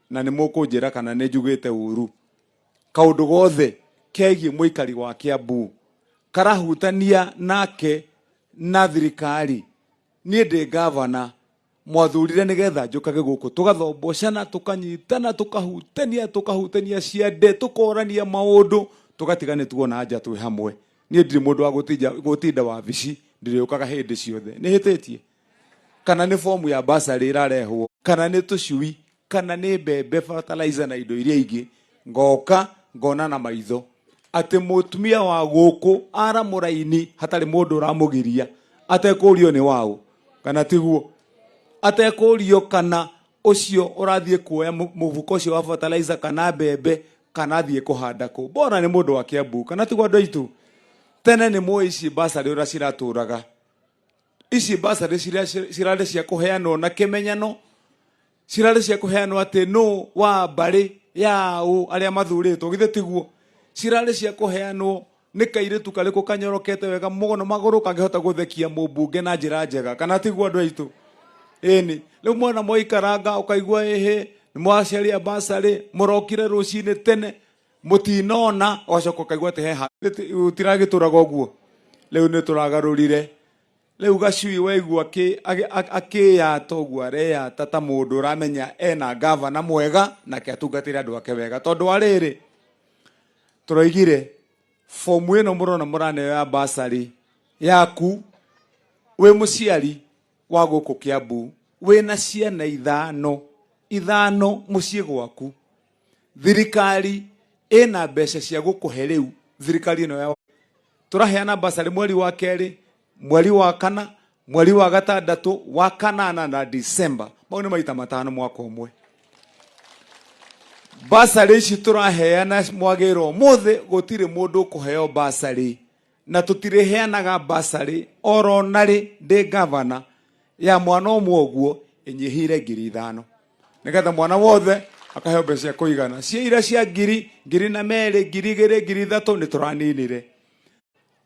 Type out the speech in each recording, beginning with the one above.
Na nĩ mũkũnjĩra kana nĩ njugĩte ũru. Kaũndũ gothe kegiĩ mũikari wa Kiambu karahutania nake na thirikari, niĩ ndĩ ngavana, mwathurire nĩgetha njũkage gũkũ tũgathombocana, tũkanyitana, tũkahutania, tũkahutania ciande, tũkorania maũndũ, tũgatiga nĩ tuona nja twĩ hamwe. Niĩ ndirĩ mũndũ wa gũtinda wabici, ndĩrĩũkaga hĩndĩ ciothe. Nĩ hĩtĩtie? Kana nĩ fomu ya basarĩ ĩrarehwo, kana nĩ tũcui, kana nĩ mbembe, fertilizer na indo iria ingĩ, ngoka ngona na maitho atĩ mũtumia wa gũkũ ara mũraini hatarĩ mũndũ ũramũgiria, atekũrio nĩ waũ kana tiguo, atekũrio kana ũcio ũrathiĩ kuoya mũbuko ũcio wa fertilizer kana mbembe kana athiĩ kũhanda kũ, bora nĩ mũndũ wa Kiambu kana tiguo. Andũ aitũ, tene nĩ moĩ ici basarĩ ũrĩa ciratũraga, ici basarĩ cirarĩ cia kũheanwo na kĩmenyano, cirarĩ cia kũheanwo atĩ nũ wa mbarĩ yaũ arĩa mathurĩtwo, githĩ tiguo? Cirarĩ cia kũheanwo nĩ kairĩtu karĩkũ kanyorokete wega mũno magũrũ kangĩhota gũthekia mũmbunge na njĩra njega, kana tiguo, andũ aitũ? Ĩni rĩu mwana mwaikaranga ũkaigua ĩhĩ nĩ mwacaria basarĩ, mũrokire rũcinĩ tene mũtinona, ũgacoka ũkaigua atĩ heha tiragĩtũraga ũguo. Rĩu nĩ tũragarũrire, rĩu gacui waigua akĩyata ũguo areyata ta mũndũ ũramenya ena gavana mwega nake atungatĩre andũ ake wega, tondũ wa rĩrĩ tũroigire fomu ĩno mũrona mũraneo ya basarĩ yaku wĩ mũciari wa gũkũ Kiambu wĩna ciana ithano ithano mũciĩ gwaku, thirikari ĩna mbeca cia gũkũhe. Rĩu thirikari ĩno ya tũraheana basarĩ mweri wa kerĩ, mweri wa kana, mweri wa gatandatũ, wa kanana na Disemba. Mau nĩ maita 5 mwaka ũmwe. Basarĩ ici tũraheana mwagĩrwo ũmũthĩ, gũtirĩ mũndũ ũkũheo basarĩ na tũtirĩheanaga basarĩ oro narĩ ndĩ gavana ya mwana ũmwe ũguo ĩnyihĩire 5,000, nĩgetha mwana wothe akaheo mbeca cia kũigana. Cia iria cia ngiri, ngiri na merĩ, 2,000, 3,000 nĩ tũraninire.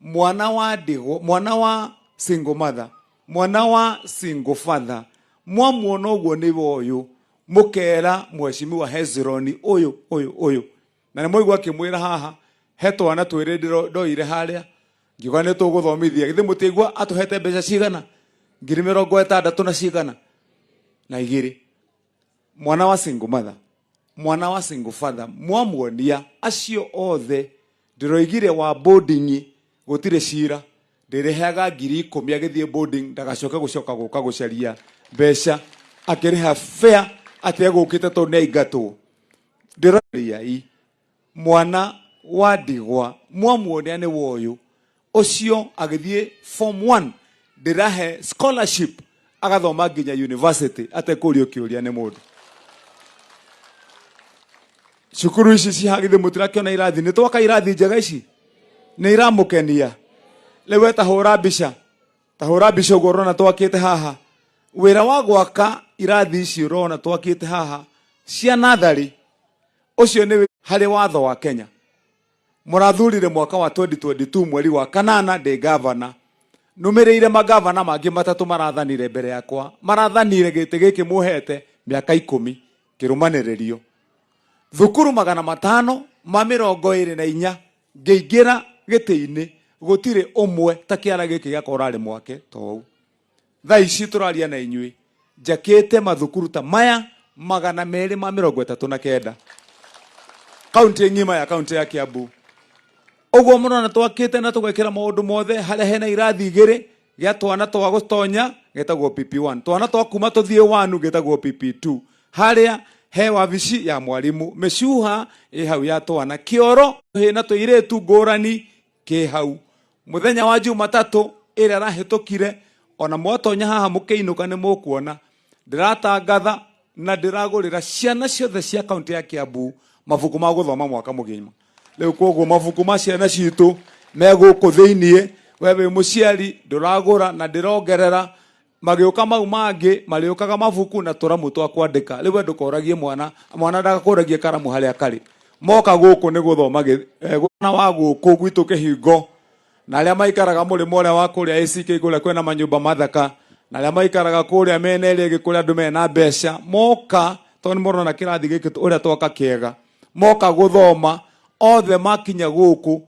Mwana wa ndigwa, mwana wa single mother, mwana wa single father, mwamuona ũguo nĩwe ũyũ, mũkera mheshimiwa Hezron ũyũ ũyũ ũyũ, na nĩ mwaigua akĩmwĩra haha he twana twĩrĩ ndoire harĩa ngiuga nĩ tũgũthomithia. Githĩ mũtiaigua atũhete mbeca cigana? 62 na cigana na igĩrĩ. Mwana wa single mother, mwana wa single father, mwamuonia acio othe ndĩroigire wa boarding gũtirĩ cira, ndĩrĩheaga 10,000 agĩthiĩ boarding, ndagacoke gũcoka gũka gũcaria mbeca akĩrĩha fare atĩ egũkĩte tondũ nĩ aingatwo. Ndĩroria mwana wa ndigwa mwamuonia nĩ woyũ ũcio agĩthiĩ form 1, ndĩrahe scholarship agathoma nginya university atekũrio kĩũria nĩ mũndũ. Cukuru ici cihagithĩ mũtirakĩona irathi, nĩ twaka irathi njega, ici nĩ iramũkenia. Rĩu we tahũra mbica, tahũra mbica ũguo ũrona twakĩte haha. Wĩra wa gwaka irathi ici ũrona twakĩte haha cia natharĩ, ũcio nĩ harĩ watho wa Kenya. Mũrathurire mwaka wa 2022 mweri wa kanana ndĩ gavana, nũmĩrĩire magavana mangĩ matatũ marathanire mbere yakwa, marathanire gĩtĩ gĩkĩ mũhete mĩaka 10 kĩrũmanĩrĩrio. Thukuru 524 ngĩingĩra gĩtĩ-inĩ gũtirĩ ũmwe ta kĩara gĩkĩ gĩakwa ũrarĩ mwake tou. Thaa ici tũraria na inyuĩ njakĩte mathukuru ta maya 239 kaunti ng'ima ya kaunti ya Kiambu. Ũguo mũrona twakĩte na tũgekĩra maũndũ mothe harĩa hena irathi igĩrĩ gĩa twana twa gũtonya gĩtagwo PP1, twana twa kuma tũthiĩ 1 gĩtagwo PP2, harĩa he wabici ya mwarimu, mĩcuha ĩ hau ya twana, kĩoro hĩna tũirĩtu ngũrani kĩ hau. Mũthenya wa Jumatatũ ĩrĩa ĩrahĩtũkire, ona mwatonya haha mũkĩinũka nĩ mũkuona ndĩratangatha na ndĩragũrĩra ciana ciothe cia kaunti ya Kiambu mabuku ma gũthoma mwaka mũgima. Rĩu koguo mabuku ma ciana citũ me gũkũ thĩiniĩ. We wĩ mũciari ndũragũra na ndĩrongerera magĩũka mau mangĩ marĩũkaga mabuku na tũramu twa kwandĩka. Rĩu we ndũkoragie mwana, mwana ndagakũragie karamu harĩa karĩ, moka gũkũ nĩ gũthoma mwana wa gũkũ gwitũ kĩhingo na arĩa maikaraga mũrĩmo ũrĩa wa kũrĩa ACK kũrĩa kwĩna manyũmba mathaka na arĩa maikaraga kũrĩa mĩena ĩrĩa ĩngĩ kũrĩa andũ mena mbeca moka. Tondũ nĩ mũrona kĩrathi gĩkĩ ũrĩa twaka kĩega, moka gũthoma othe makinya gũkũ,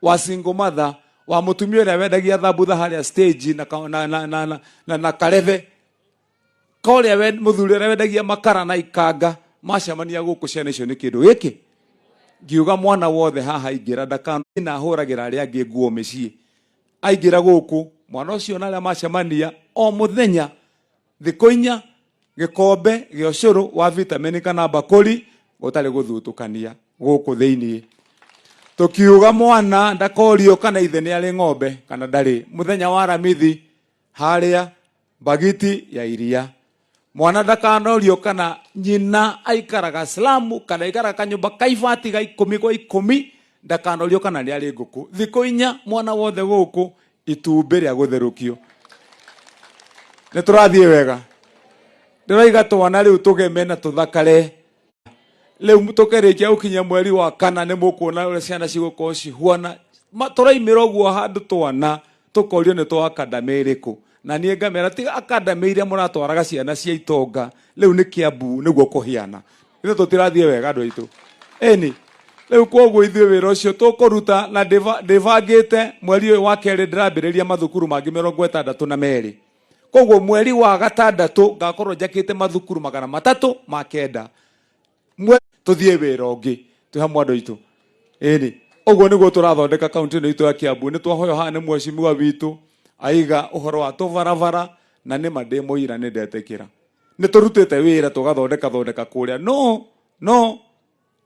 wa single mother, wa mũtumia ũrĩa wendagia thambutha harĩa stage na, ka- na, na, na, na, na, na karebe korĩa we mũthuri ũrĩa wendagia makara na ikanga, macemania gũkũ, ciana icio nĩ kĩndũ gĩkĩ. Ngiuga mwana wothe haha aingĩra ndakana hũragĩra arĩa angĩ nguo mĩciĩ. Aingĩra gũkũ, mwana ũcio na arĩa macemania o mũthenya thikũ 4, gĩkombe gĩa ũcũrũ wa vitamini kana mbakũri, gũtarĩ gũthutũkania gũkũ thĩiniĩ. Tũkiuga mwana ndakorio kana ithe nĩ arĩ ng'ombe kana ndarĩ. Mũthenya wa Aramithi harĩa mbagiti ya iria, mwana ndakanorio kana nyina aikaraga slamu kana aikaraga kanyũmba ka ibati ga 10 kwa 10, ndakanorio kana nĩ arĩ ngũkũ. Thikũ 4, mwana wothe gũkũ itumbĩ rĩa gũtherũkio. Nĩ tũrathiĩ wega. Ndĩroiga twana rĩu tũgeme na tũthakare. Rĩu tũkĩrĩkia gũkinya mweri wa kana, nĩ mũkuona ũrĩa ciana cigũkorwo cihuana. Tũraimĩra ũguo handũ twana tũkorio nĩ twa academy ĩrĩkũ, na niĩ ngamera tiga academy iria mũratwaraga ciana cia itonga, rĩu nĩ Kiambu nĩguo kũhiana. Ithuĩ tũtirathiĩ wega, andũ aitũ? Ĩni rĩu koguo ithuĩ wĩra ũcio tũkũruta na ndĩbangĩte mweri ũyũ wa kerĩ ndĩrambĩrĩria mathukuru mangĩ 62. Koguo mweri wa gatandatũ ngakorwo njakĩte mathukuru 309. Tũthiĩ wĩra ũngĩ twĩ hamwe, andũ aitũ. Ĩni ũguo nĩguo tũrathondeka kaunti ĩno itũ ya Kiambu. Nĩ twahoyo haha nĩ mheshimiwa witũ aiga ũhoro wa tũbarabara, na nĩ ma ndĩ mũira, nĩ ndetĩkĩra nĩ tũrutĩte wĩra tũgathondeka thondeka kũrĩa, no no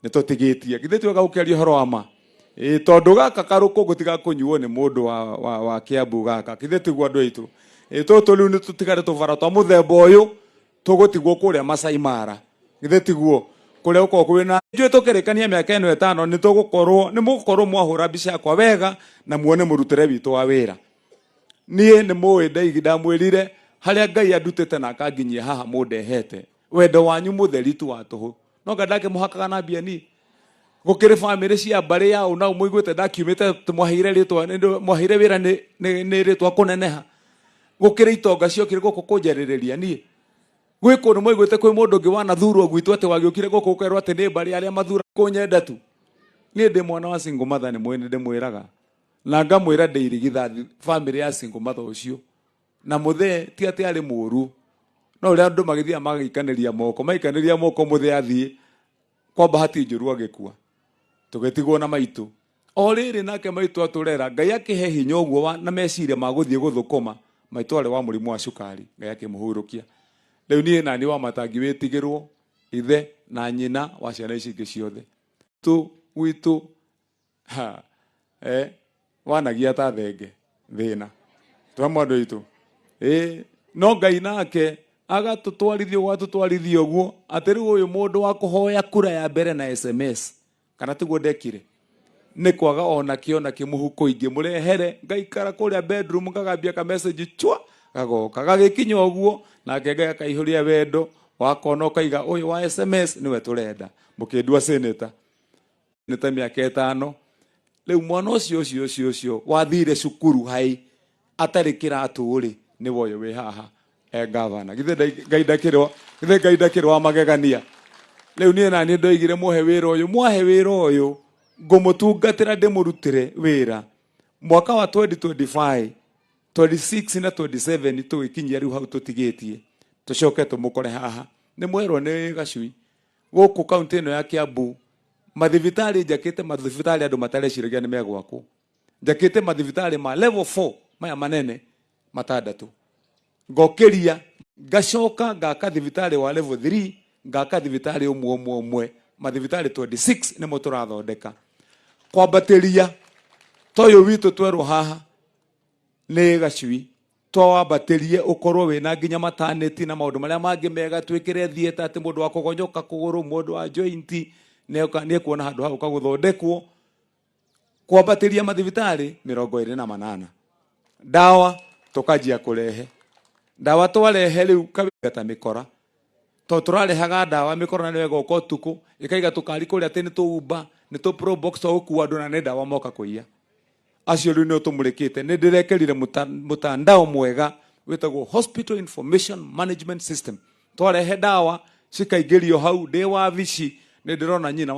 nĩ tũtigĩtie. Githĩ twega gũkĩaria ũhoro wa ma? Ĩ tondũ gaka karũkũngũ tigakũnyuo nĩ mũndũ wa Kiambu gaka. Githĩ tiguo, andũ aitũ? Ĩ tũtũ rĩu nĩ tũtigare tũbara twa mũthemba ũyũ tũgũtigwo kũrĩa Masai Mara. Githĩ tiguo kũrĩa gũkoragwo kwĩna njũĩ? Tũkĩrĩkania mĩaka ĩno 5 nĩ tũgũkorwo, nĩ mũgũkorwo mwahũra mbica yakwa wega na muone mũrutĩre witũ wa wĩra. Niĩ nĩ mũĩ ndaigi ndamwĩrire harĩa Ngai andutĩte na akanginyia haha mũndehete, wendo wanyu mũtheri tu wa tũhũ no nga ndakĩmũhakaga na mbia. Niĩ gũkĩrĩ bamĩrĩ cia mbarĩ ya ũ na mũiguĩte ndakiumĩte, mwaheire rĩtwa, mwaheire wĩra nĩ rĩtwa kũneneha. Gũkĩrĩ itonga ciokire gũkũ kũnjarĩrĩria niĩ gwĩ kũndũ mwaiguĩte kwĩ mũndũ ũngĩ wanathurwo gwitũ atĩ wagĩũkire gũkũ ũkerwo atĩ nĩ mbarĩ arĩa mathura kũnyenda tu. Niĩ ndĩ mwana wa single mother, nĩ mwĩ nĩ ndĩmwĩraga na ngamwĩra ndĩ irigithathi bamĩrĩ ya single mother ũcio, na mũthee ti atĩ arĩ mũru, no ũrĩa andũ magĩthiaga magaikanĩria moko, maikanĩria moko, mũthee athiĩ kwa bahati njũru agĩkua, tũgĩtigwo na maitũ. O rĩrĩ nake maitũ atũrera, Ngai akĩhe hinya ũguo na meciria ma gũthiĩ gũthũkũma. Maitũ arĩ wa mũrimũ wa cukari, Ngai akĩmũhurũkia. Rĩu niĩ nani wa matangi wĩtigĩrwo ithe na nyina wa ciana ici ingĩ ciothe tu gwitũ ha wanagia ta thenge thĩna twamwe andũ aitũ. Ĩ no Ngai nake agatũtwarithia ũguo, atũtwarithia ũguo atĩ rĩu ũyũ mũndũ wa kũhoya kura ya mbere na SMS kana tiguo ndekire nĩ kwaga ona kĩo na kĩmũhuko ingĩmũrehere, ngaikara kũrĩa bedroom ngagambia ka message chwa gagoka gagĩkinya ũguo, nake Ngai akaihũria wendo wakona ũkaiga ũyũ wa SMS nĩwe tũrenda. Mũkĩndua senator nĩ ta mĩaka 5 rĩu, mwana ũcio ũcio ũcio ũcio wathire cukuru hai atarĩ kĩratũ rĩ, nĩwe ũyũ wĩ haha e gavana. Githĩ Ngai ndakĩrĩ githĩ Ngai ndakĩrĩ wa magegania? Rĩu niĩ naniĩ ndoigire mũhe wĩra ũyũ, mwahe wĩra ũyũ ngũmũtungatĩra, ndĩmũrutĩre wĩra. Mwaka wa 2025, 26 na 27 tũgĩkinyia rĩu hau tũtigĩtie, tũcoke tũmũkore haha. Nĩ mwerwo nĩ gacui gũkũ kaunti ĩno ya Kiambu, mathibitarĩ njakĩte, mathibitarĩ andũ matareciragia nĩ megwakwo. Njakĩte mathibitarĩ ma level 4 maya manene matandatũ, ngokĩria ngacoka ngaka thibitarĩ wa level 3, ngaka thibitarĩ ũmwe ũmwe ũmwe. Mathibitarĩ 26 nĩmo tũrathondeka kwambatĩria ta ũyũ witũ twerwo haha nĩ gacui, twawambatĩrie ũkorwo wĩna nginya maternity na maũndũ marĩa mangĩ mega, twĩkĩre theatre atĩ mũndũ wa kũgonyoka kũgũrũ, mũndũ wa joint nĩ ekuona handũ ha gũka gũthondekwo. Kwambatĩria mathibitarĩ 28. Ndawa tũkanjia kũrehe ndawa, twarehe rĩu ta mĩkora, tondũ tũrarehaga ndawa mĩkora na nĩwe ĩgoka ũtukũ ĩkaiga tũkari kũrĩa atĩ nĩ tũumba nĩ tũ probox twa gũkua andũ, na nĩ ndawa moka kũiya. Acio rĩu nĩo tũmũrĩkĩte. Nĩ ndĩrekerire mũtandao mwega wĩtagwo Hospital Information Management System. Twarehe ndawa Cikaingĩrio hau. Ndĩ wabici nĩ ndĩrona nyina.